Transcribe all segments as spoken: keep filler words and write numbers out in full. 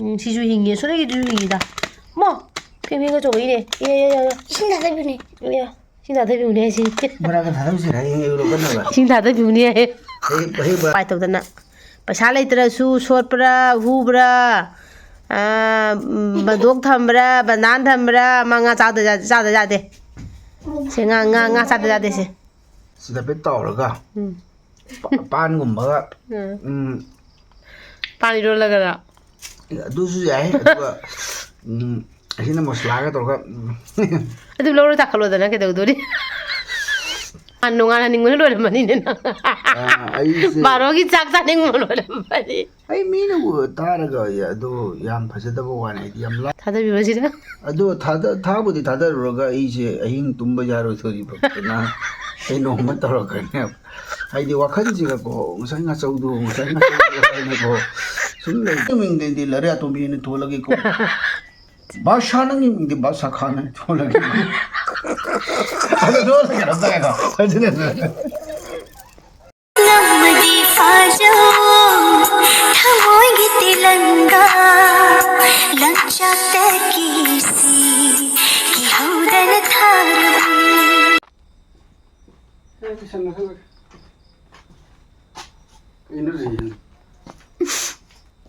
ꯎꯝ, ꯁꯤꯁꯨ ꯍꯤꯡꯉꯤ, ꯁꯣꯔꯩꯒꯤꯗꯨꯁꯨ ꯍꯤꯡꯉꯤꯗ꯫ ꯃꯣ! ꯐꯦꯡ ꯐꯦꯡꯒ ꯆꯣꯡꯉꯛꯏꯅꯦ꯫ ꯏꯌꯥ, ꯏꯌꯥ, ꯏꯌꯥ, ꯏꯌꯥ꯫ ꯏꯁꯤꯡ ꯊꯥꯗꯕꯤꯅꯦ꯫ ꯏꯌꯥ, ꯏꯁꯤꯡ ꯊꯥꯗꯕꯤꯌꯨꯅꯦ ꯍꯥꯏꯁꯤꯅꯦ꯫ ꯃꯔꯛꯇ ꯊꯥꯗꯧꯁꯤꯔ ꯍꯌꯦꯡ ꯑꯌꯨꯛ ꯂꯧꯈꯠꯅꯕ? ꯏꯁꯤꯡ ꯊꯥꯗꯕꯤꯌꯨꯅꯦ ꯍꯥꯏ꯫ ꯍꯌꯦꯡ, ꯍꯌꯦꯡ ꯕ- ꯎꯄꯥꯏ ꯇꯧꯗꯅ꯫ ꯄꯩꯁꯥ ꯂꯩꯇ꯭ꯔꯁꯨ ꯁꯣꯠꯄ꯭ꯔꯥ, ꯍꯨꯕ꯭ꯔꯥ, ꯑꯥ, ꯎꯝ, ꯕꯟꯗꯣꯛ ꯊꯝꯕ꯭ꯔꯥ, ꯕꯟꯗꯥꯟ ꯊꯝꯕ꯭ꯔꯥ, ꯃꯥ ꯉꯥ ꯆꯥꯗ ꯌꯥ-, ꯆꯥꯗ ꯌꯥꯗꯦ꯫ ꯁꯦ ꯉꯥ, ꯉꯥ, ꯉꯥ ꯆꯥꯗ ꯌꯥꯗꯦ ꯁꯦ꯫ ꯁꯤꯗ ꯍꯥꯏꯐꯦꯠ ꯇꯧꯔꯒ ꯎꯝ꯫ ꯄꯥ-, ꯄꯥꯟꯒꯨꯝꯕꯒ, ꯎꯝ꯫ ꯎꯝ, ꯄꯥꯟ ꯏꯔꯣꯜꯂꯒꯔ? ꯑꯗꯨꯁꯨ ꯌꯥꯏ꯫ ꯑꯗꯨꯒ, ꯎꯝ, ꯑꯁꯤꯅ ꯃꯁꯂꯥꯒ ꯇꯧꯔꯒ, ꯎꯝ꯫ ꯑꯗꯨ ꯂꯧꯔ ꯆꯥꯈꯠꯂꯣꯗꯅ ꯀꯩꯗꯧꯗꯣꯔꯤ? ꯅꯣꯡꯉꯥꯟ ꯅꯣꯡꯉꯥꯟ ꯍꯟꯅꯤꯡꯕꯅ ꯂꯣꯏꯔꯝꯃꯅꯤꯅꯦ ꯅꯪ꯫ ꯑꯥ, ꯑꯩꯁꯦ ꯕꯥꯔꯣꯒꯤ ꯆꯥꯛ ꯆꯥꯅꯤꯡꯕ ꯂꯣꯏꯔꯝꯃꯅꯤ꯫ ꯑꯩ ꯃꯤꯅ ꯎ-, ꯇꯥꯔꯒ ꯑꯗꯨ ꯌꯥꯝ ꯐꯖꯗꯕ ꯋꯥꯅꯤ, ꯍꯥꯏꯗꯤ ꯌꯥꯝ ꯂꯥ-, ꯊꯥꯗꯕꯤꯔꯣ ꯁꯤꯗ꯫ ꯑꯗꯣ ꯊꯥꯗ-, ꯊꯥꯕꯨꯗꯤ ꯊꯥꯗꯔꯨꯔꯒ ꯑꯩꯁꯦ ꯑꯍꯤꯡ ꯇꯨꯝꯕ ꯌꯥꯔꯣꯏꯗꯣꯔꯤꯕ꯫ ꯑꯗꯨꯅ ꯑꯩ ꯅꯣꯡꯃ ꯇꯧꯔꯛꯀꯅꯦꯕ꯫ ꯍꯥꯏꯗꯤ ꯋꯥꯈꯜꯁꯤꯒꯀꯣ, ꯉꯁꯥꯏ ꯉꯥꯆꯧꯗꯣ, ꯉꯁꯥꯏ ꯉꯥꯆꯧꯗꯣ ꯍꯥꯏꯅꯀꯣ, ꯁꯨꯝ ꯂꯩ꯫ ꯃꯤꯡꯗꯩꯗꯤ ꯂꯥꯏꯔꯤꯛ ꯑꯇꯣꯝꯕꯤꯅ ꯊꯣꯜꯂꯒꯦꯀꯣ꯫ ꯕꯥꯁꯥ ꯅꯪꯒꯤ ꯃꯤꯡꯗꯤ ꯕꯥꯁꯥ ꯈꯥꯟ ꯍꯥꯏꯅ ꯊꯣꯜꯂꯒꯦꯀꯣ꯫ ꯑꯗꯣ ꯊꯣꯜꯂꯒꯦ, ꯑꯝꯇ ꯉꯥꯏꯈꯣ꯫ ꯅꯝꯃꯗꯤ ꯐꯥꯖꯧ ꯊꯃꯣꯏꯒꯤ ꯇꯤꯂꯪꯒꯥ ꯂꯪꯆꯥꯛꯇꯒꯤ ꯁꯤ ꯀꯤꯍꯧꯗꯅ ꯊꯥꯔꯕꯤ꯫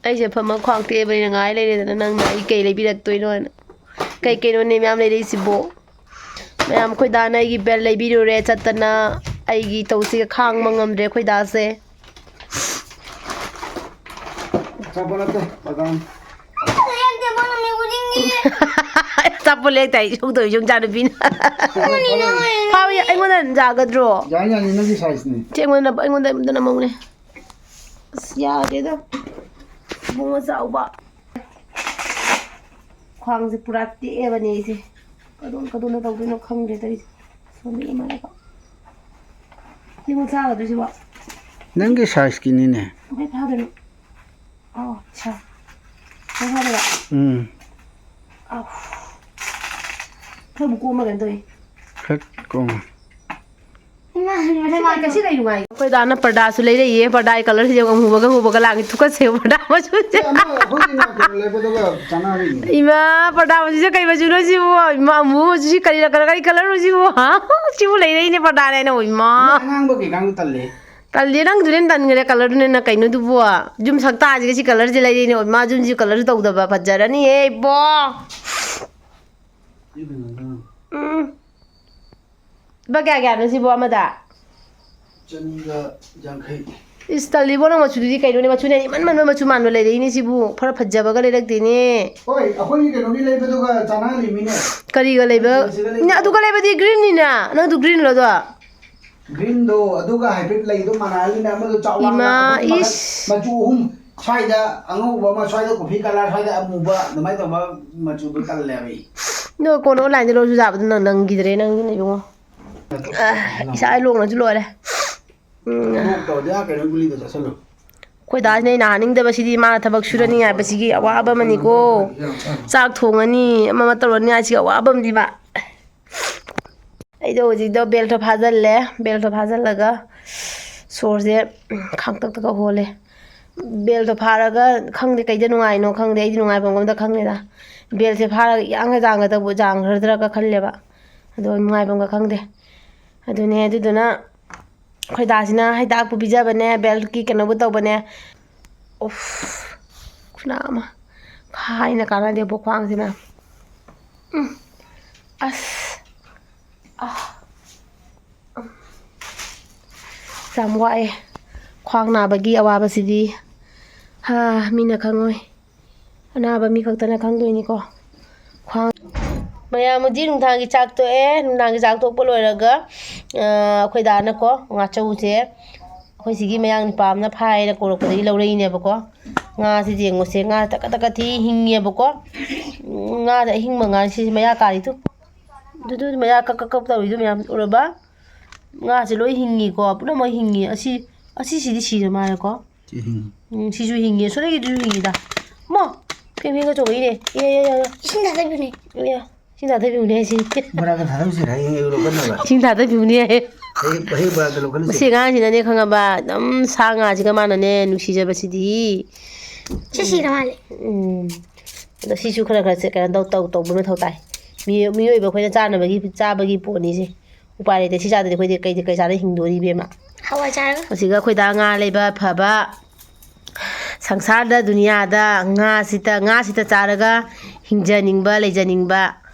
ꯑꯩꯁꯦ ꯐꯝꯃ ꯈ꯭ꯋꯥꯡ ꯇꯦꯛꯑꯕꯅꯤꯅ ꯉꯥꯏ ꯂꯩꯔꯦꯗꯅ ꯅꯪꯅ ꯑꯩ ꯀꯩ ꯂꯩꯕꯤꯔꯛꯇꯣꯏꯅꯣ ꯍꯥꯏꯅ꯫ ꯀꯩ ꯀꯩꯅꯣꯅꯦ ꯃꯌꯥꯝ ꯂꯩꯔꯛꯏꯁꯤꯕꯣ? ꯃꯌꯥꯝ, ꯑꯩꯈꯣꯏ ꯗꯥꯅ ꯑꯩꯒꯤ belt ꯂꯩꯕꯤꯔꯨꯔꯦ ꯆꯠꯇꯅ꯫ ꯑꯩꯒꯤ ꯇꯧꯁꯤꯒ ꯈꯥꯡꯕ ꯉꯝꯗ꯭ꯔꯦ ꯑꯩꯈꯣꯏ ꯗꯥꯁꯦ꯫ ꯑꯆꯥꯄꯣꯠ ꯅꯠꯇꯦ, ꯕꯗꯥꯝ꯫ ꯑꯆꯥꯄꯣꯠ ꯂꯩꯔꯛꯇꯥꯏ, ꯏꯁꯧ ꯇꯧꯏ, ꯏꯆꯥ ꯅꯨꯄꯤꯅ꯫ ꯐꯥꯕ ꯌꯥ-, ꯑꯩꯉꯣꯟꯗ ꯌꯥꯒꯗ꯭ꯔꯣ? ꯌꯥꯅꯤ, ꯌꯥꯅꯤ, ꯅꯪꯒꯤ sizeꯅꯤ꯫ ꯁꯤ ꯑꯩꯉꯣꯟꯗ, ꯑꯩꯉꯣꯟꯗ ꯑꯝꯇ ꯅꯝꯍꯧꯅꯦ꯫ ꯑꯁ, ꯌꯥꯗꯦꯗ꯫ ꯏꯕꯨꯡꯉꯣ ꯆꯥꯎꯕ꯫ ꯈ꯭ꯋꯥꯡꯁꯦ ꯄꯨꯔꯥ ꯇꯦꯛꯑꯦꯕꯅꯦ ꯑꯩꯁꯦ꯫ ꯀꯗꯣꯝ ꯀꯗꯣꯝꯗ ꯇꯧꯗꯣꯏꯅꯣ ꯈꯪꯗ꯭ꯔꯦ ꯇꯧꯔꯤꯁꯦ꯫ ꯁꯣꯝꯗ ꯏꯃꯥꯟꯅꯕ꯫ ꯁꯤꯕꯨ ꯆꯥꯒꯗ꯭ꯔꯣ ꯁꯤꯕꯣ? ꯅꯪꯒꯤ sizeꯀꯤꯅꯤꯅꯦ꯫ ꯀꯃꯥꯏ ꯐꯥꯗꯣꯏꯅꯣ? ꯑꯣ, ꯑꯠꯁꯥ꯫ ꯀꯃꯥꯏ ꯐꯥꯗꯣꯏꯕ? ꯎꯝ꯫ ꯑꯥꯎ꯫ ꯈꯔꯕꯨ ꯀꯣꯝꯕ ꯀꯩꯅꯣ ꯇꯧꯋꯤ꯫ ꯈꯔ ꯀꯣꯝꯃꯦ꯫ ꯏꯃꯥ, ꯃꯊꯪ ꯁꯤ ꯀꯩ ꯅꯨꯡꯉꯥꯏ? ꯑꯩꯈꯣꯏ ꯗꯥꯅ ꯄꯔꯗꯥꯁꯨ ꯂꯩꯔꯛꯏꯌꯦ꯫ ꯄꯔꯗꯥꯒꯤ colourꯁꯦ ꯌꯦꯡꯉꯣ, ꯑꯃꯨꯕꯒ ꯑꯃꯨꯕꯒ ꯂꯥꯡꯉꯤ, ꯇꯨꯀꯠꯆꯩ ꯄꯔꯗꯥ ꯃꯆꯨꯁꯦ꯫ ꯑꯃ ꯑꯩꯈꯣꯏꯒꯤ ꯀꯩꯅꯣ ꯂꯩꯕꯗꯨꯒ ꯆꯥꯟꯅꯔꯤꯅꯦ꯫ ꯏꯃꯥ, ꯄꯔꯗꯥ ꯃꯆꯨꯁꯦ ꯀꯩ ꯃꯆꯨꯅꯣ ꯁꯤꯕꯨ? ꯏꯃꯥ, ꯑꯃꯨꯕ ꯃꯆꯨꯁꯤ ꯀꯔꯤ colour, ꯀꯔꯤ colourꯅꯣ ꯁꯤꯕꯨ? ꯍꯥ? ꯁꯤꯕꯨ ꯂꯩꯔꯛꯏꯅꯦ ꯄꯔꯗꯥꯅꯦ ꯍꯥꯏꯅ, ꯏꯃꯥ꯫ ꯑꯉꯥꯡꯕ ꯀꯩꯀꯥꯡꯗꯣ ꯇꯜꯂꯦ꯫ ꯇꯜꯂꯦ, ꯅꯪꯗꯨꯅ ꯍꯦꯟꯅ ꯇꯟꯈ꯭ꯔꯦ colourꯗꯨꯅ ꯍꯦꯟꯅ꯫ ꯀꯩꯅꯣꯗꯨꯕꯨ? ꯌꯨꯝ ꯁꯛꯇꯥꯁꯤꯒ ꯁꯤ colourꯁꯦ ꯂꯩꯔꯛꯏꯅꯦ, ꯏꯃꯥ, ꯌꯨꯝꯁꯤ colourꯁꯨ ꯇꯧꯗꯕ, ꯐꯖꯔꯅꯤꯍꯦ ꯏꯕꯣ꯫ ꯎꯝ꯫ ꯂꯨꯄꯥ ꯀꯌꯥ ꯀꯌꯥꯅꯣ ꯁꯤꯕꯨ ꯑꯃꯗ? ꯆꯅꯤꯒ ꯌꯥꯡꯈꯩ꯫ ꯏꯁ, ꯇꯜꯂꯤꯕꯣ, ꯅꯪ ꯃꯆꯨꯗꯨꯗꯤ ꯀꯩꯅꯣꯅꯦ? ꯃꯆꯨꯅꯦ ꯏꯃꯟ ꯃꯟꯕ ꯃꯆꯨ ꯃꯥꯟꯕ ꯂꯩꯔꯛꯏꯅꯦ ꯁꯤꯕꯨ꯫ ꯈꯔ ꯐꯖꯕꯒ ꯂꯩꯔꯛꯇꯦꯅꯦ꯫ ꯍꯣꯏ, ꯑꯩꯈꯣꯏꯒꯤ ꯀꯩꯅꯣꯒꯤ ꯂꯩꯕꯗꯨꯒ ꯆꯥꯟꯅꯍꯜꯂꯤꯃꯤꯅꯦ꯫ ꯀꯔꯤꯒ ꯂꯩꯕ? ꯁꯤꯒ ꯂꯩꯕ꯫ ꯅꯦ, ꯑꯗꯨꯒ ꯂꯩꯕꯗꯤ greenꯅꯤꯅ꯫ ꯅꯪꯗꯨ greenꯂꯣ ꯑꯗꯣ? Greenꯗꯣ ꯑꯗꯨꯒ ꯍꯥꯏꯐꯦꯠ ꯂꯩꯗꯣ ꯃꯥꯟꯅꯍꯜꯂꯤꯅꯦ꯫ ꯑꯃꯗꯣ ꯆꯥꯎ ꯂꯥꯎꯅ ꯏꯃꯥ, ꯑꯗꯨꯝ ꯃꯈꯜ ꯏꯁ꯫ ꯃꯆꯨ ꯑꯍꯨꯝ, ꯁ꯭ꯋꯥꯏꯗ ꯑꯉꯧꯕ ꯑꯃ, ꯁ꯭ꯋꯥꯏꯗ coffee colour, ꯁ꯭ꯋꯥꯏꯗ ꯑꯃꯨꯕ, ꯑꯗꯨꯃꯥꯏꯅ ꯇꯧꯕ ꯃꯆꯨꯗꯣ ꯇꯜꯂꯦꯕ ꯑꯩ꯫ ꯑꯗꯣ ꯀꯣꯟꯅ onlineꯗ ꯂꯧꯔꯁꯨ ꯌꯥꯕꯗꯣ ꯅꯪ ꯅꯪꯈꯤꯗ꯭ꯔꯦ, ꯅꯪꯒꯤꯅ ꯏꯕꯨꯡꯉꯣ꯫ ꯑ, ꯏꯁꯥ ꯂꯣꯛꯅꯁꯨ ꯂꯣꯏꯔꯦ꯫ ꯎꯝ꯫ ꯂꯣꯛ ꯇꯧꯔꯗꯤ ꯑꯥ ꯀꯩꯅꯣ ꯒꯨꯂꯤꯗꯣ ꯆꯥꯁꯜꯂꯨ꯫ ꯑꯩꯈꯣꯏ ꯗꯥꯁꯤꯅ ꯑꯩꯅ ꯍꯥꯅꯤꯡꯗꯕꯁꯤꯗꯤ ꯃꯥꯅ ꯊꯕꯛ ꯁꯨꯔꯅꯤ ꯍꯥꯏꯕꯁꯤꯒꯤ ꯑꯋꯥꯕ ꯑꯃꯅꯤꯀꯣ꯫ ꯆꯥꯛ ꯊꯣꯡꯉꯅꯤ, ꯑꯃ ꯑꯃ ꯇꯧꯔꯅꯤ ꯍꯥꯏꯁꯤꯒꯤ ꯑꯋꯥꯕ ꯑꯃꯅꯤꯕ꯫ ꯑꯩꯗꯣ ꯍꯧꯖꯤꯛꯇꯣ belt ꯐꯥꯖꯤꯜꯂꯦ꯫ Beltꯇꯣ ꯐꯥꯖꯤꯜꯂꯒ ꯁꯣꯔꯁꯦ ꯈꯥꯡꯇꯛꯇꯒ ꯍꯣꯜꯂꯦ꯫ Beltꯇꯣ ꯐꯥꯔꯒ ꯈꯪꯗꯦ ꯀꯩꯗ ꯅꯨꯡꯉꯥꯏꯅꯣ ꯈꯪꯗꯦ꯫ ꯑꯩꯗꯤ ꯅꯨꯡꯉꯥꯏꯐꯝ ꯑꯃꯗ ꯈꯪꯗꯦꯗ꯫ Beltꯁꯦ ꯐꯥꯔꯒ ꯏꯌꯥꯡꯒ ꯌꯥꯡꯒꯗꯕ, ꯌꯥꯡꯈ꯭ꯔꯗ꯭ꯔꯒ ꯈꯜꯂꯦꯕ꯫ ꯑꯗꯣ ꯅꯨꯡꯉꯥꯏꯐꯝꯒ ꯈꯪꯗꯦ꯫ ꯑꯗꯨꯅꯦ, ꯑꯗꯨꯗꯨꯅ ꯑꯩꯈꯣꯏ ꯗꯥꯁꯤꯅ ꯍꯤꯗꯥꯛꯄꯨ ꯄꯤꯖꯕꯅꯦ, beltꯀꯤ ꯀꯩꯅꯣꯕꯨ ꯇꯧꯕꯅꯦ꯫ ꯎꯐ, ꯈꯨꯅꯥ ꯑꯃ꯫ ꯈꯥꯏꯅ ꯀꯥꯟꯅꯗꯦꯕꯣ ꯈ꯭ꯋꯥꯡꯁꯤꯅ꯫ ꯎꯝ꯫ ꯑꯁ꯫ ꯑꯥ꯫ ꯎꯝ꯫ ꯌꯥꯝ ꯋꯥꯏꯑꯦ꯫ ꯈ꯭ꯋꯥꯡ ꯅꯥꯕꯒꯤ ꯑꯋꯥꯕꯁꯤꯗꯤ꯫ ꯍꯥ, ꯃꯤꯅ ꯈꯪꯉꯣꯏ꯫ ꯑꯅꯥꯕ ꯃꯤ ꯈꯛꯇꯅ ꯈꯪꯗꯣꯏꯅꯤꯀꯣ꯫ ꯈ꯭ꯋꯥꯡ꯫ ꯃꯌꯥꯝ ꯍꯧꯖꯤꯛ ꯅꯨꯡꯗꯥꯡꯒꯤ ꯆꯥꯛ ꯇꯣꯛꯑꯦ꯫ ꯅꯨꯡꯗꯥꯡꯒꯤ ꯆꯥꯛ ꯇꯣꯛꯄ ꯂꯣꯏꯔꯒ, ꯑ, ꯑꯩꯈꯣꯏ ꯗꯥꯅꯀꯣ, ꯉꯥꯆꯧꯁꯦ ꯑꯩꯈꯣꯏ ꯁꯤꯒꯤ ꯃꯌꯥꯡ ꯅꯨꯄꯥ ꯑꯃꯅ ꯐꯥꯏꯅ ꯀꯧꯔꯛꯄꯗꯒꯤ ꯂꯧꯔꯛꯏꯅꯦꯕꯀꯣ꯫ ꯉꯥꯁꯦ ꯌꯦꯡꯉꯨꯁꯦ, ꯉꯥ ꯇꯀꯠ ꯇꯀꯠ ꯊꯤ ꯍꯤꯡꯉꯦꯕꯀꯣ꯫ ꯎꯝ, ꯉꯥꯗ ꯑꯍꯤꯡꯕ ꯉꯥ ꯁꯤꯁꯦ ꯃꯌꯥ ꯀꯥꯔꯤꯗꯨ꯫ ꯑꯗꯨꯗꯨ ꯃꯌꯥ ꯀꯛ ꯀꯛ ꯀꯛ ꯇꯧꯔꯤꯗꯨ ꯃꯌꯥꯝ ꯎꯔꯕ? ꯉꯥꯁꯦ ꯂꯣꯏ ꯍꯤꯡꯉꯤꯀꯣ, ꯄꯨꯝꯅꯃꯛ ꯍꯤꯡꯉꯤ꯫ ꯑꯁꯤ, ꯑꯁꯤꯁꯤꯗꯤ ꯁꯤꯔ ꯃꯥꯜꯂꯦꯀꯣ꯫ ꯁꯤ ꯍꯤꯡꯉꯤ꯫ ꯎꯝ, ꯁꯤꯁꯨ ꯍꯤꯡꯉꯤ꯫ ꯁꯣꯔꯩꯒꯤꯗꯨꯁꯨ ꯍꯤꯡꯉꯤꯗ꯫ ꯃꯣ! ꯀꯦꯝꯍꯦꯟꯒ ꯆꯣꯡꯉꯛꯏꯅꯦ꯫ ꯏꯌꯥ, ꯏꯌꯥ, ꯏꯌꯥ, ꯏꯌꯥ꯫ ꯏꯁꯤꯡ ꯊꯥꯗꯕꯤꯅꯦ꯫ ꯏꯌꯥ꯫ ꯏꯁꯤꯡ ꯊꯥꯗꯕꯤꯌꯨꯅꯦ ꯍꯥꯏꯁꯤ꯫ ꯕꯣꯔꯥꯒ ꯊꯥꯗꯧꯁꯤꯔ? ꯍꯌꯦꯡ ꯑꯌꯨꯛ ꯂꯧꯈꯠꯅꯕ꯫ ꯏꯁꯤꯡ ꯊꯥꯗꯕꯤꯌꯨꯅꯦ ꯍꯥꯏꯌꯦ꯫ ꯍꯌꯦꯡ ꯍꯌꯦꯡ ꯕꯣꯔꯥꯗ ꯂꯧꯈꯠꯂꯁꯤ꯫ ꯃꯁꯤ ꯑꯉꯥꯡꯁꯤꯅꯅꯦ, ꯈꯪꯉꯕ, ꯑꯗꯨꯝ ꯁꯥ ꯉꯥꯁꯤꯒ ꯃꯥꯅꯅꯦ ꯅꯨꯡꯁꯤꯖꯕꯁꯤꯗꯤ꯫ ꯁꯤ ꯁꯤꯔ ꯃꯥꯜꯂꯦ꯫ ꯎꯝ꯫ ꯑꯗꯣ ꯁꯤꯁꯨ ꯈꯔ ꯈꯔ ꯀꯩꯅꯣ ꯇꯧ ꯇꯧ ꯇꯧꯕ ꯃꯊꯧ ꯇꯥꯏ꯫ ꯃꯤ- ꯃꯤꯑꯣꯏꯕ ꯑꯩꯈꯣꯏꯅ ꯆꯥꯅꯕꯒꯤ, ꯆꯥꯕꯒꯤ ꯄꯣꯠꯅꯤꯁꯦ꯫ ꯎꯄꯥꯏ ꯂꯩꯇꯦ꯫ ꯁꯤ ꯆꯥꯗ꯭ꯔꯗꯤ ꯑꯩꯈꯣꯏꯗꯤ ꯀꯩꯗꯤ ꯀꯩ ꯆꯥꯔ ꯍꯤꯡꯗꯣꯔꯤ, ꯏꯕꯦꯝꯃ? ꯍꯋꯥꯏ ꯆꯥꯔꯒ꯫ ꯑꯁꯤꯒ ꯑꯩꯈꯣꯏꯗ ꯉꯥ ꯂꯩꯕ ꯐꯕ, ꯁꯪꯁꯥꯔꯗ, ꯗꯨꯅꯤꯌꯥꯗ ꯉꯥꯁꯤꯇ, ꯉꯥꯁꯤꯇ ꯆꯥꯔꯒ ꯍꯤꯡꯖꯅꯤꯡꯕ, ꯂꯩꯖꯅꯤꯡꯕ,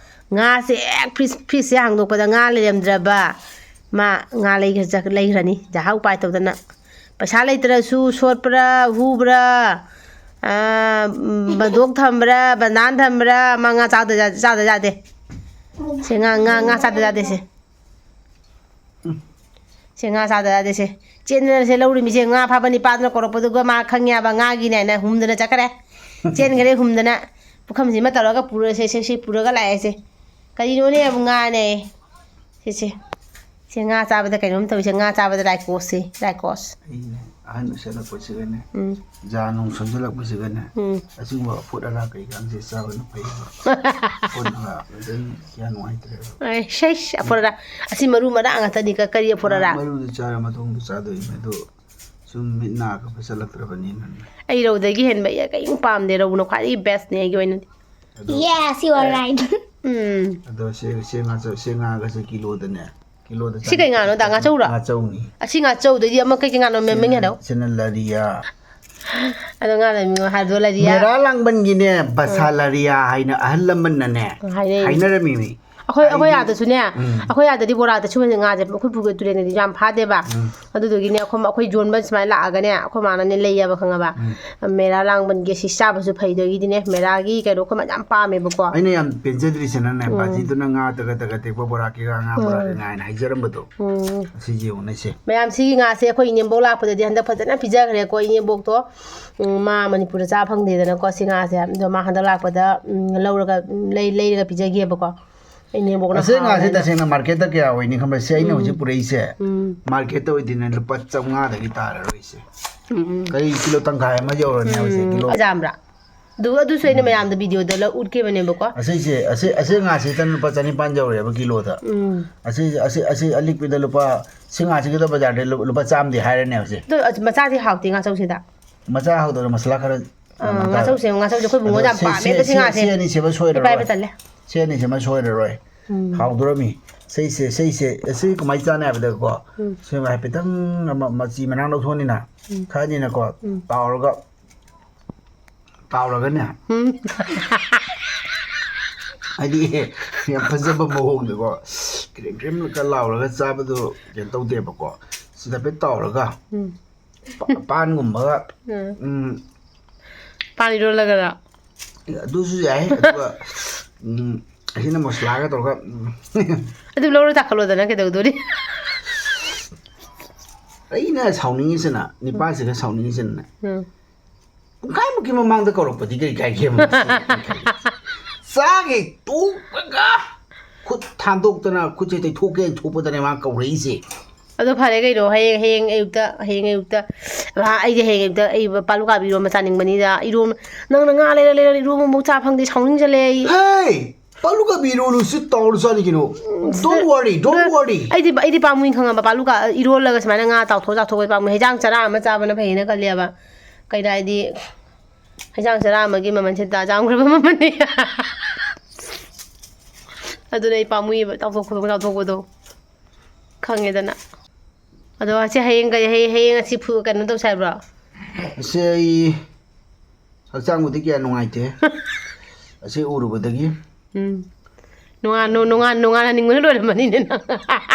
ꯉꯥꯁꯦ ꯍꯦꯛ ꯐ꯭ꯔꯤꯖ, ꯐ꯭ꯔꯤꯖꯁꯦ ꯍꯥꯡꯗꯣꯛꯄꯗ ꯉꯥ ꯂꯩꯔꯝꯗ꯭ꯔꯕ, ꯃꯥ ꯉꯥ ꯂꯩꯈ꯭ꯔ-, ꯂꯩꯈ꯭ꯔꯅꯤ, ꯖꯍꯥ ꯎꯄꯥꯏ ꯇꯧꯗꯅ꯫ ꯄꯩꯁꯥ ꯂꯩꯇ꯭ꯔꯁꯨ, ꯁꯣꯠꯄ꯭ꯔꯥ, ꯍꯨꯕ꯭ꯔꯥ, ꯑꯥ, ꯕꯟꯗꯣꯛ ꯊꯝꯕ꯭ꯔꯥ, ꯕꯟꯗꯥꯟ ꯊꯝꯕ꯭ꯔꯥ, ꯃꯥ ꯉꯥ ꯆꯥꯗ ꯌꯥ-, ꯆꯥꯗ ꯌꯥꯗꯦ꯫ ꯁꯦ ꯉꯥ, ꯉꯥ, ꯉꯥ ꯆꯥꯗ ꯌꯥꯗꯦ ꯁꯦ꯫ ꯁꯦ ꯉꯥ ꯆꯥꯗ ꯌꯥꯗꯦ ꯁꯦ꯫ ꯆꯦꯟꯗꯅ ꯁꯦ ꯂꯧꯔꯤꯃꯤꯁꯦ, ꯉꯥ ꯐꯥꯕ ꯅꯤꯄꯥꯗꯨꯅ ꯀꯧꯔꯛꯄꯗꯨꯒ ꯃꯥ ꯈꯪꯉꯦꯕ, ꯉꯥꯒꯤꯅꯦ ꯍꯥꯏꯅ ꯍꯨꯝꯗꯅ ꯆꯠꯈ꯭ꯔꯦ꯫ ꯆꯦꯟꯈ꯭ꯔꯦ ꯍꯨꯝꯗꯅ꯫ ꯄꯨꯈꯝꯁꯤꯃ ꯇꯧꯔꯒ ꯄꯨꯔꯁꯦ, ꯁꯦ, ꯁꯤ ꯄꯨꯔꯒ ꯂꯥꯛꯑꯦ ꯁꯦ꯫ ꯀꯔꯤꯅꯣꯅꯦ ꯑꯃꯨꯛ ꯉꯥꯅꯦ꯫ ꯁꯦ, ꯁꯦ꯫ ꯁꯦ ꯉꯥ ꯆꯥꯕꯗ ꯀꯩꯅꯣꯝ ꯇꯧꯏꯁꯦ, ꯉꯥ ꯆꯥꯕꯗ ꯔꯥꯏꯀꯣꯁꯁꯦ, ꯔꯥꯏꯀꯣꯁ꯫ ꯑꯩꯅ ꯑꯍꯟ ꯑꯣꯏꯁꯜꯂꯛꯄꯁꯤꯒꯅꯦ, ꯎꯝ꯫ ꯖꯥ ꯅꯨꯡ ꯁꯣꯟꯖꯜꯂꯛꯄꯁꯤꯒꯅꯦ, ꯎꯝ꯫ ꯑꯁꯤꯒꯨꯝꯕ ꯑꯐꯨꯠ ꯑꯔꯥꯛ ꯀꯩꯀꯥꯡꯁꯦ ꯆꯥꯕꯅ ꯐꯩꯌꯦꯕ꯫ ꯑꯐꯨꯠ ꯑꯔꯥꯛ ꯑꯗꯩ ꯀꯌꯥ ꯅꯨꯡꯉꯥꯏꯇ꯭ꯔꯦꯕ꯫ ꯑꯩ, ꯁꯩꯁ, ꯑꯐꯨꯠ ꯑꯔꯥꯛ꯫ ꯑꯁꯤ ꯃꯔꯨ ꯃꯔꯥꯡ ꯉꯥꯛꯇꯅꯤ, ꯀ-, ꯀꯔꯤ ꯑꯐꯨꯠ ꯑꯔꯥꯛ? ꯃꯔꯨꯗꯨ ꯆꯥꯔ ꯃꯇꯨꯡꯗ ꯆꯥꯗꯣꯏꯅꯦ, ꯑꯗꯣ ꯁꯨꯝ ꯃꯤꯠ ꯅꯥ ꯈ ꯐꯠꯆꯜꯂꯛꯇ꯭ꯔꯕꯅꯤꯅꯅꯦ꯫ ꯑꯩ ꯔꯧꯗꯒꯤ ꯍꯦꯟꯕ ꯑꯩ ꯀꯔꯤꯝ ꯄꯥꯝꯗꯦ, ꯔꯧꯅ ꯈ꯭ꯋꯥꯏꯗꯒꯤ ꯕꯦꯁꯅꯦ ꯑꯩꯒꯤ ꯑꯣꯏꯅꯗꯤ꯫ ꯑꯗꯣ Yes, you are right. ꯎꯝ꯫ ꯑꯗꯣ ꯁꯦ, ꯁꯦ ꯉꯥ ꯆꯧ-, ꯁꯦ ꯉꯥꯒꯁꯦ ꯀꯤꯂꯣꯗꯅꯦ, ꯀꯤꯂꯣꯗ ꯁꯤ ꯀꯩ ꯉꯥꯅꯣ, ꯗꯥ? ꯉꯥꯆꯧꯔꯣ? ꯉꯥꯆꯧꯅꯤ꯫ ꯑꯁꯤ ꯉꯥꯆꯧꯗꯩꯗꯤ ꯑꯃ ꯀꯩ ꯀꯩ ꯉꯥꯅꯣ, ꯃꯃꯤꯡ ꯍꯥꯏꯔꯛꯑꯣ꯫ ꯁꯤꯅ ꯂꯔꯤꯌꯥ꯫ ꯑꯗꯣ ꯉꯥꯗꯣ ꯃꯤꯡ ꯍꯥꯏꯕꯗꯣ ꯂꯔꯤꯌꯥ꯫ ꯃꯦꯔꯥ ꯂꯥꯡꯕꯟꯒꯤꯅꯦ, ꯕꯁꯥ ꯂꯔꯤꯌꯥ ꯍꯥꯏꯅ ꯑꯍꯜ ꯂꯃꯟꯅꯅꯦ ꯍꯥꯏꯅꯩ꯫ ꯍꯥꯏꯅꯔꯝꯃꯤꯃꯤ꯫ ꯑꯩꯈꯣꯏ, ꯑꯩꯈꯣꯏ ꯑꯩꯗꯤ ꯑꯥꯗꯁꯨꯅꯦ, ꯎꯝ꯫ ꯑꯩꯈꯣꯏ ꯑꯥꯗꯗꯤ ꯕꯣꯔꯥꯗ ꯁꯨꯝꯕꯁꯦ ꯉꯥꯁꯦ ꯑꯩꯈꯣꯏ ꯄꯨꯈ꯭ꯔꯤ ꯇꯨꯔꯦꯟꯗꯗꯤ ꯌꯥꯝ ꯐꯥꯗꯦꯕ꯫ ꯎꯝ꯫ ꯑꯗꯨꯗꯨꯒꯤꯅꯦ ꯑꯩꯈꯣꯏ, ꯑꯩꯈꯣꯏ ꯌꯣꯟꯕ ꯁꯨꯃꯥꯏꯅ ꯂꯥꯛꯑꯒꯅꯦ, ꯑꯩꯈꯣꯏ ꯃꯥꯅꯅꯦ ꯂꯩꯌꯦꯕ, ꯈꯪꯉꯕ? ꯃꯦꯔꯥ ꯂꯥꯡꯕꯟꯒꯤ ꯁꯤ ꯆꯥꯕꯁꯨ ꯐꯩꯗꯣꯏꯒꯤꯗꯤꯅꯦ, ꯃꯦꯔꯥꯒꯤ ꯀꯩꯅꯣ ꯑꯩꯈꯣꯏ ꯃꯥ ꯌꯥꯝ ꯄꯥꯝꯃꯦꯕꯀꯣ꯫ ꯑꯩꯅ ꯌꯥꯝ ꯄꯦꯟꯖꯗ꯭ꯔꯤꯁꯤꯅꯅꯦ, ꯕꯥꯖꯤꯗꯨꯅ ꯉꯥ ꯇꯒꯠ ꯇꯒꯠ ꯇꯦꯛꯄ ꯕꯣꯔꯥ ꯀꯩꯀꯥ, ꯉꯥ ꯕꯣꯔꯥ ꯀꯩꯀꯥ ꯍꯥꯏꯅ ꯍꯥꯏꯖꯔꯝꯕꯗꯣ꯫ ꯎꯝ꯫ ꯑꯁꯤ ꯌꯦꯡꯉꯨꯅꯦ ꯁꯦ꯫ ꯃꯌꯥꯝ, ꯁꯤꯒꯤ ꯉꯥꯁꯦ ꯑꯩꯈꯣꯏ ꯏꯅꯦꯝꯕꯣꯛ ꯂꯥꯛꯄꯗꯗꯤ ꯍꯟꯗꯛ ꯐꯖꯅ ꯄꯤꯖꯈ꯭ꯔꯦꯀꯣ꯫ ꯏꯅꯦꯝꯕꯣꯛꯇꯣ, ꯎꯝ, ꯃꯥ ꯃꯅꯤꯄꯨꯔꯗ ꯆꯥ ꯐꯪꯗꯦꯗꯅꯀꯣ, ꯁꯤ ꯉꯥꯁꯦ꯫ ꯑꯗꯣ ꯃꯥ ꯍꯟꯗꯛ ꯂꯥꯛꯄꯗ, ꯎꯝ, ꯂꯧꯔꯒ, ꯎꯝ, ꯂꯩ-, ꯂꯩꯔꯒ ꯄꯤꯖꯒꯦꯕꯀꯣ꯫ ꯏꯅꯦꯝꯕꯣꯛꯅ ꯑꯁꯤ ꯉꯥꯁꯦ ꯍꯥꯎꯋꯦꯅ꯫ ꯇꯁꯦꯡꯅ ꯃꯥꯔꯀꯦꯠꯇ ꯀꯌꯥ ꯑꯣꯏꯅꯤ ꯈꯪꯕ꯭ꯔꯥ? ꯁꯤ ꯑꯩꯅ ꯍꯧꯖꯤꯛ ꯄꯨꯔꯛꯏꯁꯦ꯫ ꯎꯝ꯫ ꯃꯥꯔꯀꯦꯠꯇ ꯑꯣꯏꯗꯣꯏꯅꯦ, ꯂꯨꯄꯥ ꯆꯥꯝꯃꯉꯥꯗꯒꯤ ꯇꯥꯔꯔꯣꯏꯁꯦ꯫ ꯎꯝ, ꯎꯝ꯫ ꯀꯔꯤ, ꯀꯤꯂꯣ ꯇꯪꯈꯥꯏ ꯑꯃ ꯌꯧꯔꯅꯦꯕ ꯁꯦ, ꯀꯤꯂꯣ꯫ ꯌꯥꯝꯕ꯭ꯔꯥ? ꯑꯗꯨ ꯑꯗꯨꯁꯨ ꯑꯩꯅ ꯃꯌꯥꯝꯗ ꯚꯤꯗꯤꯑꯣꯗ ꯂꯧ ꯎꯠꯈꯤꯕꯅꯦꯕꯀꯣ꯫ ꯑꯁꯤꯁꯦ ꯑꯁꯤ ꯑꯁꯤ ꯉꯥꯁꯤꯗꯅ ꯂꯨꯄꯥ ꯆꯅꯤꯄꯥꯟ ꯌꯧꯔꯦꯕ ꯀꯤꯂꯣꯗ꯫ ꯎꯝ꯫ ꯑꯁꯤ ꯑꯁꯤ ꯑꯁꯤ ꯑꯂꯤꯛꯄꯤꯗ ꯂꯨꯄꯥ ꯁꯤ ꯉꯥꯁꯤꯒꯤꯗ ꯕꯖꯥꯔꯗ ꯂꯨ- ꯂꯨꯄꯥ ꯆꯥꯝꯃꯗꯤ ꯍꯥꯏꯔꯅꯦ ꯍꯧꯖꯤꯛ꯫ ꯑꯗꯣ ꯑꯁ, ꯃꯆꯥꯗꯤ ꯍꯥꯎꯇꯦ ꯉꯥꯆꯧꯁꯤꯗ꯫ ꯃꯆꯥ ꯍꯥꯎꯗꯕ ꯃꯁꯂꯥ ꯈꯔ ꯑꯥ, ꯀꯩꯅꯣ ꯇꯥꯔꯦ꯫ ꯉꯥꯆꯧꯁꯦ ꯉꯥꯆꯧꯁꯦ ꯑꯩꯈꯣꯏ ꯑꯗꯣ ꯕꯨꯡꯉꯣ ꯌꯥꯝ ꯁꯤ- ꯄꯥꯝꯃꯦ꯫ ꯁꯤ- ꯑꯗꯣ ꯁꯤ ꯁꯤ- ꯉꯥꯁꯦ ꯁꯤ ꯑꯅꯤꯁꯤꯃ ꯁꯣꯏꯔꯔꯣꯏ꯫ ꯄꯥꯏꯕ ꯇꯜꯂꯦ꯫ ꯁꯤ ꯑꯅꯤꯁꯤꯃ ꯁꯣꯏꯔꯔꯣꯏ꯫ ꯎꯝ꯫ ꯍꯥꯎꯗꯣꯔꯝꯃꯤ꯫ ꯁꯤꯁꯦ ꯁꯤꯁꯦ ꯁꯤ ꯀꯃꯥꯏꯅ ꯆꯥꯅꯤ ꯍꯥꯏꯕꯗꯀꯣ꯫ ꯎꯝ꯫ ꯁꯤ ꯍꯥꯏꯐꯦꯠꯇꯪ ꯑꯃ ꯃꯆꯤ ꯃꯅꯥ ꯂꯧꯊꯣꯛꯑꯅꯤꯅ ꯎꯝ꯫ ꯈꯔꯅꯤꯅꯀꯣ ꯎꯝ꯫ ꯇꯥꯎꯔꯒ ꯇꯥꯎꯔꯒꯅꯦ꯫ ꯎꯝ꯫ ꯍꯥꯏꯗꯤ ꯌꯥꯝ ꯐꯖꯕ ꯃꯑꯣꯡꯗꯀꯣ ꯀ꯭ꯔꯦꯝ ꯀ꯭ꯔꯦꯝ ꯀ ꯂꯥꯎꯔꯒ ꯆꯥꯕꯗꯣ ꯀꯩꯅꯣ ꯇꯧꯗꯦꯕꯀꯣ꯫ ꯁꯤꯗ ꯍꯥꯏꯐꯦꯠ ꯇꯥꯎꯔꯒ ꯎꯝ꯫ ꯄꯥ- ꯄꯥꯟꯒꯨꯝꯕꯒ ꯎꯝ꯫ ꯎꯝ꯫ ꯄꯥꯟ ꯏꯔꯣꯜꯂꯒꯔ? ꯑꯗꯨꯁꯨ ꯌꯥꯏ꯫ ꯑꯗꯨꯒ ꯎꯝ, ꯑꯁꯤꯅ ꯃꯁꯂꯥꯒ ꯇꯧꯔꯒ ꯎꯝ꯫ ꯑꯗꯨ ꯂꯧꯔ ꯆꯥꯈꯠꯂꯣꯗꯅ ꯀꯩꯗꯧꯗꯣꯔꯤ? ꯑꯩꯅ ꯁꯥꯎꯅꯤꯡꯉꯤꯁꯤꯅ ꯅꯤꯄꯥꯁꯤꯒ ꯁꯥꯎꯅꯤꯡꯉꯤꯁꯤꯅꯅꯦ꯫ ꯎꯝ꯫ ꯄꯨꯡꯈꯥꯏꯃꯨꯛꯀꯤ ꯃꯃꯥꯡꯗ ꯀꯧꯔꯛꯄꯗꯤ ꯀꯔꯤ ꯀꯥꯏꯒꯦ? ꯆꯥꯒꯦ ꯇꯣꯛꯄꯒ ꯈꯨꯠ ꯊꯥꯡꯗꯣꯛꯇꯅ ꯈꯨꯠꯁꯦ ꯇꯩꯊꯣꯛꯀꯦ ꯊꯣꯛꯄꯗꯅꯦ ꯃꯥ ꯀꯧꯔꯛꯏꯁꯦ꯫ ꯑꯗꯣ ꯐꯔꯦ ꯀꯩꯅꯣ, ꯍꯌꯦꯡ ꯍꯌꯦꯡ ꯑꯌꯨꯛꯇ ꯍꯌꯦꯡ ꯑꯌꯨꯛꯇ ꯑꯥ, ꯑꯩꯗꯤ ꯍꯌꯦꯡ ꯑꯌꯨꯛꯇ ꯑꯩ ꯄꯥꯂꯨꯀꯥꯕꯤ ꯏꯔꯣꯝꯕ ꯆꯥꯅꯤꯡꯕꯅꯤꯗ꯫ ꯏꯔꯣꯝ ꯅꯪꯅ ꯉꯥ ꯂꯩꯔ ꯂꯩꯔ ꯏꯔꯣꯝꯕ ꯑꯃꯨꯛ ꯆꯥ ꯐꯪꯗꯦ, ꯁꯥꯎꯅꯤꯡꯖꯜꯂꯦ ꯑꯩ꯫ ꯍꯦ! ꯄꯥꯂꯨꯀꯥꯕꯤ ꯏꯔꯣꯜꯂꯨ ꯁꯤ ꯇꯥꯎꯔ ꯆꯥꯅꯤ ꯀꯩꯅꯣ꯫ ꯎꯝ, Don't worry, don't worry꯫ ꯑꯩꯗꯤ ꯑꯩꯗꯤ ꯄꯥꯝꯃꯨꯏ ꯈꯪꯉꯕ, ꯄꯥꯂꯨꯀꯥ ꯏꯔꯣꯜꯂꯒ ꯁꯨꯃꯥꯏꯅ ꯉꯥ ꯇꯥꯎꯊꯣꯛ ꯆꯥꯊꯣꯛꯄ ꯄꯥꯝꯃꯨꯏ꯫ ꯍꯩꯖꯥꯡ ꯆꯔꯥ ꯑꯃ ꯆꯥꯕꯅ ꯐꯩꯌꯦꯅ ꯈꯜꯂꯦꯕ꯫ ꯀꯩꯅꯣ ꯍꯥꯏꯗꯤ ꯍꯩꯖꯥꯡ ꯆꯔꯥ ꯑꯃꯒꯤ ꯃꯃꯜꯁꯦ ꯇꯥ ꯌꯥꯝꯈ꯭ꯔꯕ ꯃꯃꯜꯅꯤ꯫ ꯑꯗꯨꯅ ꯑꯩ ꯄꯥꯝꯃꯨꯏꯌꯦꯕ ꯇꯥꯎꯊꯣꯛ ꯈꯣꯇꯣꯛ ꯇꯥꯎꯊꯣꯛꯄꯗꯣ꯫ ꯈꯪꯉꯦꯗꯅ꯫ ꯑꯗꯣ ꯑꯁꯤ ꯍꯌꯦꯡ ꯀꯩ ꯍꯌꯦꯡ ꯍꯌꯦꯡ ꯑꯁꯤ ꯐꯨ- ꯀꯩꯅꯣ ꯇꯧꯁꯦ ꯍꯥꯏꯕ꯭ꯔꯣ? ꯑꯁꯤ ꯑꯩ ꯍꯛꯆꯥꯡꯕꯨꯗꯤ ꯀꯌꯥ ꯅꯨꯡꯉꯥꯏꯇꯦ꯫ ꯑꯁꯤ ꯎꯔꯨꯕꯗꯒꯤ꯫ ꯎꯝ꯫ ꯅꯣꯡꯉꯥꯟ- ꯅꯣ- ꯅꯣꯡꯉꯥꯟ- ꯅꯣꯡꯉꯥꯟꯍꯟꯅꯤꯡꯕꯅ ꯂꯣꯏꯔꯝꯃꯅꯤꯅꯦ ꯅꯪ꯫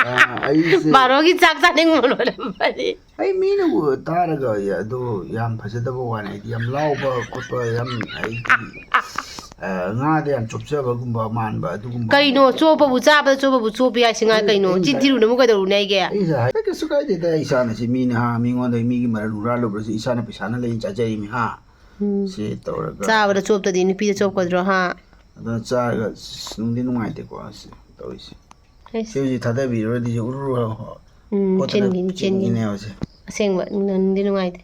ꯑꯥ, ꯑꯩꯁꯦ ꯕꯥꯔꯣꯒꯤ ꯆꯥꯛ ꯆꯥꯅꯤꯡꯕ ꯂꯣꯏꯔꯝꯃꯅꯤ꯫ ꯑꯩ ꯃꯤꯅ ꯎ- ꯇꯥꯔꯒ ꯑꯗꯨ ꯌꯥꯝ ꯐꯖꯗꯕ ꯋꯥꯅꯤ꯫ ꯑꯩꯗꯤ ꯌꯥꯝ ꯂꯥꯎꯕ ꯈꯣꯠꯄ ꯌꯥꯝ ꯑꯩꯗꯤ ꯑ, ꯉꯥꯗ ꯌꯥꯝ ꯆꯣꯞꯆꯕꯒꯨꯝꯕ ꯃꯥꯟꯕ ꯑꯗꯨꯒꯨꯝꯕ꯫ ꯀꯩꯅꯣ ꯆꯣꯞꯄꯕꯨ, ꯆꯥꯕꯗ ꯆꯣꯞꯄꯕꯨ ꯆꯣꯞꯄꯤ ꯍꯥꯏꯁꯤ ꯉꯥ ꯑꯩ- ꯀꯩꯅꯣ? ꯑꯩ ꯆꯤꯟ ꯉꯁꯥꯏ- ꯊꯤꯔꯨꯅꯕꯨ ꯀꯩꯗꯧꯔꯨꯅꯤ ꯍꯥꯏꯒꯦ? ꯑꯩ ꯉꯁꯥꯏ ꯍꯥꯏ- ꯀꯩꯁꯨ ꯀꯥꯏꯗꯦꯗ, ꯏꯁꯥꯅ ꯁꯤ ꯃꯤꯅ ꯍꯥ, ꯃꯤꯉꯣꯟꯗ ꯃꯤꯒꯤ ꯃꯔꯜ ꯍꯨꯔꯥꯜꯂꯨꯕ꯭ꯔꯁꯨ ꯏꯁꯥꯅ ꯄꯩꯁꯥꯅ ꯂꯩꯅ ꯆꯥꯖꯔꯤꯃꯤ ꯍꯥ꯫ ꯎꯝ꯫ ꯁꯤ ꯇꯧꯔꯒ ꯆꯥꯕꯗ ꯆꯣꯞꯇꯗꯤ ꯅꯨꯄꯤꯗ ꯆꯣꯞꯀꯗ꯭ꯔꯣ ꯍꯥ? ꯑꯗꯨꯅ ꯆꯥꯔꯒ ꯑꯁ, ꯅꯨꯡꯗꯤ ꯅꯨꯡꯉꯥꯏꯇꯦꯀꯣ ꯑꯁꯤ ꯇꯧꯔꯤꯁꯦ꯫ ꯑꯩꯁ꯫ ꯁꯤ ꯍꯧꯖꯤꯛ ꯊꯥꯗꯕꯤꯔꯨꯔꯗꯤ ꯁꯤ ꯎꯔꯨꯔꯨ ꯎꯝ, ꯈꯣꯠꯇꯅ ꯆꯦꯟꯈꯤꯅꯤ, ꯆꯦꯟꯈꯤꯅꯤ꯫ ꯆꯦꯟꯈꯤꯅꯦꯕ ꯁꯤ꯫ ꯑꯁꯦꯡꯕ ꯅꯨꯡꯗꯤ ꯅꯨꯡꯉꯥꯏꯇꯦ꯫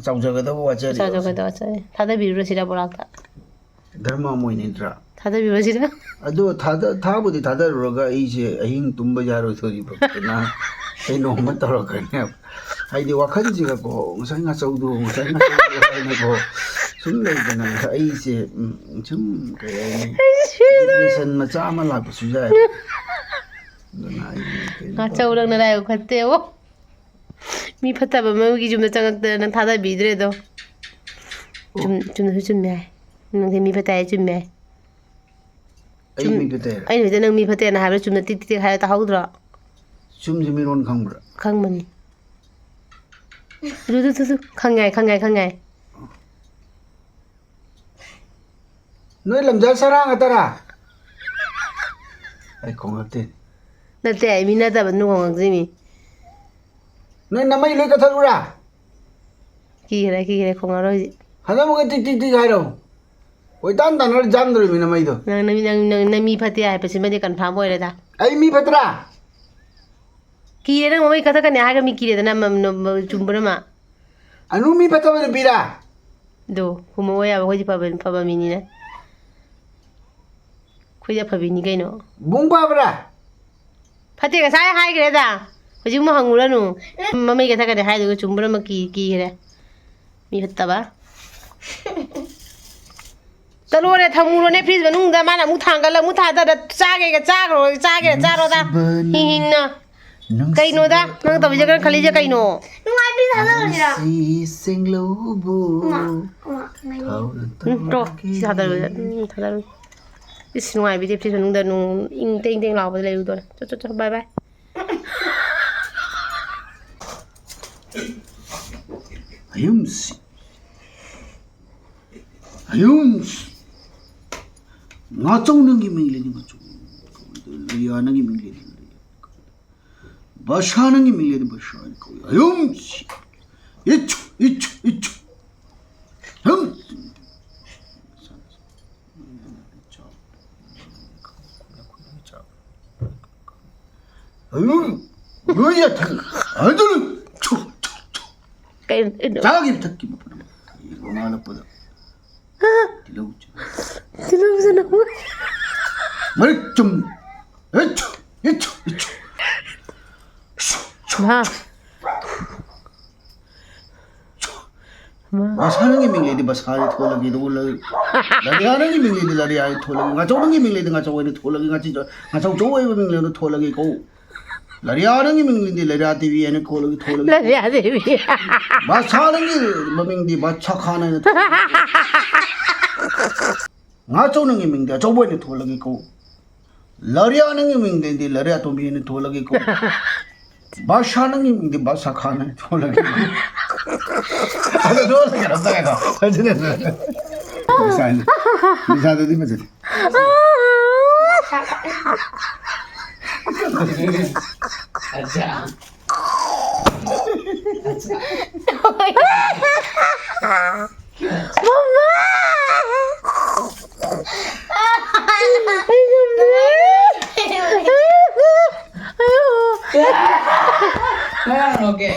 ꯆꯥꯎꯖꯒꯗꯕ ꯋꯥꯠꯆꯔꯤ꯫ ꯆꯥꯎꯖꯒꯗꯕ ꯋꯥꯠꯆꯔꯤ꯫ ꯊꯥꯗꯕꯤꯔꯨꯔꯁꯤꯔ ꯕꯣꯔꯥꯛꯇ? ꯙꯔꯃ ꯑꯃ ꯑꯣꯏꯅ ꯅꯠꯇ꯭ꯔꯥ? ꯊꯥꯗꯕꯤꯔꯨꯔꯁꯤꯔ? ꯑꯗꯣ ꯊꯥꯗ-, ꯊꯥꯕꯨꯗꯤ ꯊꯥꯗꯔꯨꯔꯒ ꯑꯩꯁꯦ ꯑꯍꯤꯡ ꯇꯨꯝꯕ ꯌꯥꯔꯣꯏꯗꯣꯔꯤꯕ꯫ ꯀꯩꯅꯣ, ꯀꯩꯅꯣꯝꯃ ꯇꯧꯔꯛꯀꯅꯦꯕ꯫ ꯍꯥꯏꯗꯤ ꯋꯥꯈꯜꯁꯤꯒꯀꯣ, ꯉꯁꯥꯏ ꯉꯥꯆꯧꯗꯣ, ꯉꯁꯥꯏ ꯉꯥꯆꯧꯗꯣ ꯍꯥꯏꯅꯀꯣ, ꯁꯨꯝ ꯂꯩꯗꯅ, ꯑꯩꯁꯦ, ꯎꯝ, ꯁꯨꯝ ꯀꯩ ꯍꯥꯏꯅꯤ, depression ꯃꯆꯥ ꯑꯃ ꯂꯥꯛꯄꯁꯨ ꯌꯥꯏ꯫ ꯑꯗꯨꯅ ꯑꯩ ꯀꯩꯅꯣ ꯉꯥꯆꯧ ꯅꯪꯅ ꯂꯥꯏꯕꯛ ꯐꯠꯇꯦꯕꯣ꯫ ꯃꯤ ꯐꯠꯇꯕ ꯑꯃꯒꯤ ꯌꯨꯝꯗ ꯆꯪꯉꯛꯇꯅ ꯅꯪ ꯊꯥꯗꯕꯤꯗ꯭ꯔꯦꯗꯣ꯫ ꯆꯨꯝ-, ꯆꯨꯝꯅꯁꯨ ꯆꯨꯝꯃꯦ ꯍꯥꯏ꯫ ꯅꯪꯁꯦ ꯃꯤ ꯐꯠꯇꯦ ꯍꯥꯏ ꯆꯨꯝꯃꯦ ꯍꯥꯏ꯫ ꯑꯩ ꯆꯨꯝ-, ꯃꯤ ꯐꯠꯇꯦ ꯍꯥꯏꯔꯣ? ꯑꯩꯅ ꯍꯧꯖꯤꯛ ꯅꯪ ꯃꯤ ꯐꯠꯇꯦꯅ ꯍꯥꯏꯕꯗ ꯆꯨꯝꯅ ꯇꯤꯛ ꯇꯤꯛ ꯇꯤꯛ ꯍꯥꯏꯔ ꯇꯥꯍꯧꯗ꯭ꯔꯣ? ꯆꯨꯝꯁꯦ ꯃꯤꯔꯣꯟ ꯈꯪꯕ꯭ꯔꯥ? ꯈꯪꯕꯅꯤ꯫ ꯇꯨ, ꯇꯨ, ꯇꯨ, ꯇꯨ꯫ ꯈꯪꯉꯦ ꯍꯥꯏ, ꯈꯪꯉꯦ ꯍꯥꯏ, ꯈꯪꯉꯦ ꯍꯥꯏ꯫ ꯅꯣꯏ ꯂꯝꯖꯥ ꯁꯔꯥ ꯉꯥꯛꯇꯔꯥ? ꯑꯩ ꯈꯣꯡꯉꯛꯇꯦ꯫ ꯅꯠꯇꯦ, ꯑꯩ ꯃꯤ ꯅꯠꯇꯕ ꯅꯨꯡ ꯈꯣꯡꯉꯛꯇ꯭ꯔꯤꯃꯤ꯫ ꯅꯣꯏ ꯅꯃꯩ ꯂꯣꯏ ꯀꯠꯊꯠꯂꯨꯔꯥ? ꯀꯤꯈ꯭ꯔꯦ, ꯀꯤꯈ꯭ꯔꯦ, ꯈꯣꯡꯉꯔꯣꯏ ꯍꯧꯖꯤꯛ꯫ ꯍꯟꯗꯛ ꯑꯃꯨꯛꯀ ꯇꯤꯛ ꯇꯤꯛ ꯇꯤꯛ ꯍꯥꯏꯔꯣ꯫ ꯀꯣꯏꯇꯥꯟ ꯇꯥꯟꯅꯔ ꯖꯥꯝꯗꯧꯔꯤꯃꯤ ꯅꯃꯩꯗꯣ꯫ ꯅꯪ, ꯅꯪ, ꯅꯪ, ꯅꯪ, ꯅꯪ ꯃꯤ ꯐꯠꯇꯦ ꯍꯥꯏꯕꯁꯤꯃꯗꯤ confirm ꯑꯣꯏꯔꯦꯗ꯫ ꯑꯩ ꯃꯤ ꯐꯠꯇ꯭ꯔꯥ? ꯀꯤꯔꯦ, ꯅꯪ ꯃꯃꯩ ꯀꯠꯊꯛꯀꯅꯤ ꯍꯥꯏꯔꯒ ꯃꯤ ꯀꯤꯔꯦꯗꯅ, ꯃ-, ꯃ-, ꯃ-, ꯆꯨꯝꯕ꯭ꯔ ꯃꯥ? ꯑꯅꯨ ꯃꯤ ꯐꯠꯇꯕ ꯅꯨꯄꯤꯔꯥ? ꯑꯗꯣ, ꯍꯨꯝꯃꯛꯑꯣ ꯌꯥꯕ, ꯑꯩꯈꯣꯏꯗꯤ ꯐꯕ, ꯐꯕ ꯃꯤꯅꯤꯅ꯫ ꯑꯩꯈꯣꯏꯗꯤ ꯑꯐꯕꯤꯅꯤ ꯀꯩꯅꯣ꯫ ꯕꯨꯡ ꯐꯕ꯭ꯔꯥ? ꯐꯠꯇꯦ, ꯉꯁꯥꯏ ꯍꯥꯏꯈ꯭ꯔꯦꯗ꯫ ꯍꯧꯖꯤꯛ ꯑꯃꯨꯛ ꯍꯪꯉꯨꯔꯅꯨ꯫ ꯃꯃꯩ ꯀꯠꯊꯛꯀꯅꯤ ꯍꯥꯏꯗꯨꯒ ꯆꯨꯝꯕ꯭ꯔ ꯑꯃ ꯀꯤ-, ꯀꯤꯈ꯭ꯔꯦ꯫ ꯃꯤ ꯐꯠꯇꯕ꯫ ꯆꯠꯂꯣꯅꯦ, ꯊꯝꯃꯨꯔꯣꯅꯦ fridge ꯃꯅꯨꯡꯗ꯫ ꯃꯥꯅ ꯑꯃꯨꯛ ꯊꯥꯡꯒꯠꯂ ꯑꯃꯨꯛ ꯊꯥꯗꯔ ꯆꯥꯒꯦꯒ ꯆꯥꯈ꯭ꯔꯣ, ꯆꯥꯒꯦꯔ ꯆꯥꯔꯣꯗ꯫ ꯅꯨꯡꯁꯤꯕꯅ ꯍꯤꯡ ꯍꯤꯡꯅ꯫ ꯅꯨꯡꯁꯤꯕ ꯀꯩꯅꯣꯗ? ꯅꯪ ꯇꯧꯔꯤꯁꯦ ꯀꯔꯝ ꯈꯜꯂꯤꯁꯦ ꯀꯩꯅꯣ? ꯅꯨꯡꯉꯥꯏꯕꯤ ꯊꯥꯗꯔꯁꯤꯔꯥ? ꯅꯨꯡꯁꯤ ꯁꯦꯡꯂꯧꯕꯨ ꯏꯃꯥ, ꯏꯃꯥ, ꯏꯃꯥ, ꯏꯃꯥ꯫ ꯊꯥꯎꯅ ꯎꯝ, ꯇꯣ, ꯁꯤ ꯊꯥꯗꯔꯣ, ꯇꯧꯔꯒꯦ꯫ ꯎꯝ, ꯊꯥꯗꯔꯣ꯫ ꯏꯁ, ꯅꯨꯡꯉꯥꯏꯕꯤꯗꯦ fridge ꯃꯅꯨꯡꯗ ꯅꯨꯡ ꯏꯪ ꯇꯦꯡ ꯇꯦꯡ ꯂꯥꯎꯕꯗ ꯂꯩꯔꯨꯗꯣꯔꯦ꯫ ꯆꯣ, ꯆꯣ, ꯆꯣ, bye bye꯫ ꯑꯌꯨꯝꯁꯤ꯫ ꯑꯌꯨꯝꯁꯤ꯫ ꯉꯥꯆꯧ ꯅꯪꯒꯤ ꯃꯤꯡ ꯂꯩꯅꯤ, ꯉꯥꯆꯧ꯫ ꯂꯩꯌꯥ ꯅꯪꯒꯤ ꯃꯤꯡ ꯂꯩꯅꯤ, ꯂꯩꯌꯥ꯫ ꯕꯁꯥ ꯅꯪꯒꯤ ꯃꯤꯡ ꯂꯩꯅꯤ, ꯕꯁꯥ ꯍꯥꯏꯅ ꯀꯧꯏ꯫ ꯑꯌꯨꯝꯁꯤ꯫ ꯏꯆꯨ, ꯏꯆꯨ, ꯏꯆꯨ꯫ ꯍꯨꯝ꯫ ꯑꯌꯨꯝ꯫ ꯂꯣꯏ ꯌꯥꯊꯪ꯫ ꯑꯗꯨ꯫ ꯆꯨ, ꯆꯨ, ꯆꯨ꯫ ꯆꯥꯈꯤꯕ ꯊꯛꯈꯤꯕ ꯄꯨꯝꯅꯃꯛ ꯅꯣꯡꯉꯥꯜꯂꯛꯄꯗ ꯇꯤꯜꯍꯧ ꯆ- ꯇꯤꯜꯍꯧꯁꯤꯅ ꯃꯔꯤꯛ ꯆꯨꯝ꯫ ꯏꯠ! ꯏꯠ! ꯏꯠ! ꯃꯥ꯫ ꯃꯥ꯫ ꯕꯁꯥ ꯅꯪꯒꯤ ꯃꯤꯡ ꯂꯩꯗꯤ ꯕꯁꯥꯗꯤ ꯊꯣꯜꯂꯒꯦ, ꯑꯗꯨꯕꯨ ꯂ-, ꯂꯥꯔꯤꯌꯥ ꯅꯪꯒꯤ ꯃꯤꯡ ꯂꯩꯗꯤ ꯂꯥꯔꯤꯌꯥ ꯍꯥꯏꯅ ꯊꯣꯜꯂꯒꯦ, ꯉꯥꯆꯧ ꯅꯪꯒꯤ ꯃꯤꯡ ꯂꯩꯗꯤ ꯉꯥꯆꯧ ꯍꯥꯏꯅ ꯊꯣꯜꯂꯒꯦ, ꯉꯥꯆꯤ-, ꯉꯥꯆꯧ ꯆꯧ ꯍꯥꯏꯕ ꯃꯤꯡ ꯂꯩꯗꯤ ꯊꯣꯜꯂꯒꯦ ꯀꯧ꯫ ꯂꯥꯔꯤꯌꯥ ꯅꯪꯒꯤ ꯃꯤꯡ ꯂꯩꯗꯤ ꯂꯥꯔꯤꯌꯥ ꯇꯤꯚꯤ ꯍꯥꯏꯅ ꯊꯣꯜꯂꯒꯦ, ꯊꯣꯜꯂꯒꯦ꯫ ꯂꯥꯔꯤꯌꯥ ꯇꯤꯚꯤ꯫ ꯕꯁꯥ ꯅꯪꯒꯤ ꯃꯃꯤꯡꯗꯤ ꯕꯁꯥ ꯈꯥꯟ ꯍꯥꯏꯅ ꯊꯣꯜꯂꯒꯦ꯫ ꯉꯥꯆꯧ ꯅꯪꯒꯤ ꯃꯤꯡꯗꯤ ꯑꯆꯧꯕ ꯑꯣꯏꯅ ꯊꯣꯜꯂꯒꯦ ꯀꯧ꯫ ꯂꯥꯔꯤꯌꯥ ꯅꯪꯒꯤ ꯃꯤꯡꯗꯩꯗꯤ ꯂꯥꯔꯤꯌꯥ ꯇꯣꯝꯕꯤ ꯍꯥꯏꯅ ꯊꯣꯜꯂꯒꯦ ꯀꯧ꯫ ꯕꯥꯁꯥ ꯅꯪꯒꯤ ꯃꯤꯡꯗꯤ ꯕꯥꯁꯥ ꯈꯥꯟ ꯍꯥꯏꯅ ꯊꯣꯜꯂꯒꯦ ꯀꯧ꯫ ꯑꯗꯣ ꯊꯣꯜꯂꯒꯦ, ꯑꯝꯇ ꯉꯥꯏꯈꯣ꯫ ꯐꯖꯅ ꯊꯣꯜꯂꯒꯦ꯫ ꯅꯤꯁꯥ ꯍꯥꯏꯅ-, ꯅꯤꯁꯥꯗꯨꯗꯤ ꯐꯖꯗꯦ꯫ ꯃꯃꯥ! ꯑꯩ ꯉꯝꯗ꯭ꯔꯦ꯫ ꯑꯌꯣ! ꯀꯅꯥꯅꯣꯒꯦ?